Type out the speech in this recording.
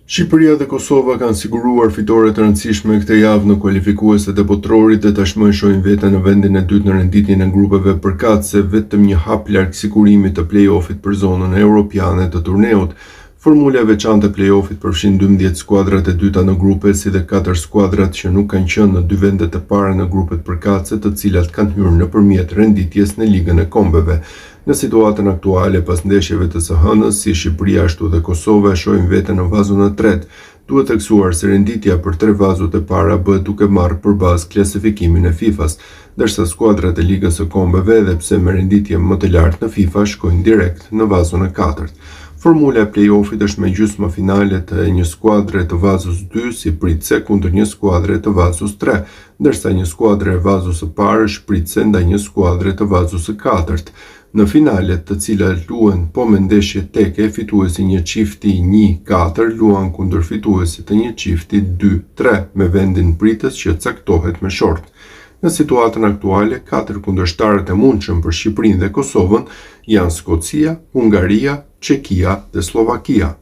Shqipëria dhe Kosova kanë siguruar fitore të rëndësishme këtë javë në kualifikueset e Botërorit dhe tashmë e shohin veten në vendin e dytë në renditjen e grupeve përkatëse, vetëm një hap larg sigurimit të play-off-it për zonën europiane të turneut. Formula e veçantë e play-off-it përfshin 12 skuadrat e dyta në grupe, si dhe katër skuadrat që nuk kanë qenë në dy vendet e para në grupet përkatëse, të cilat kanë hyrë nëpërmjet renditjes në Ligën e Kombeve. Në situatën aktuale, pas ndeshjeve të së hënës, si Shqipëria ashtu dhe Kosova e shohin veten në vazon e tretë. Duhet theksuar se renditja për tre vazot e para bëhet duke marrë për bazë klasifikimin e FIFA-s, ndërsa skuadrat e Ligës së Kombeve edhe pse me renditje më të lartë në FIFA shkojnë direkt në vazon e katërt. Formula e play-off-it është me gjysmëfinale të një skuadre të vazos 2 si pritëse kundër një skuadre të vazos 3, ndërsa një skuadër e vazos së parë është pritëse ndaj një skuadre të vazos së katërt. Në finalet, të cilat luhen po me ndeshje teke, fituesi i një çifti 1-4 luan kundër fituesit të një çifti 2-3 me vendin pritës që caktohet me short. Në situatën aktuale, katër kundërshtarët e mundshëm për Shqipërinë dhe Kosovën janë Skocia, Hungaria, Çekia dhe Sllovakia.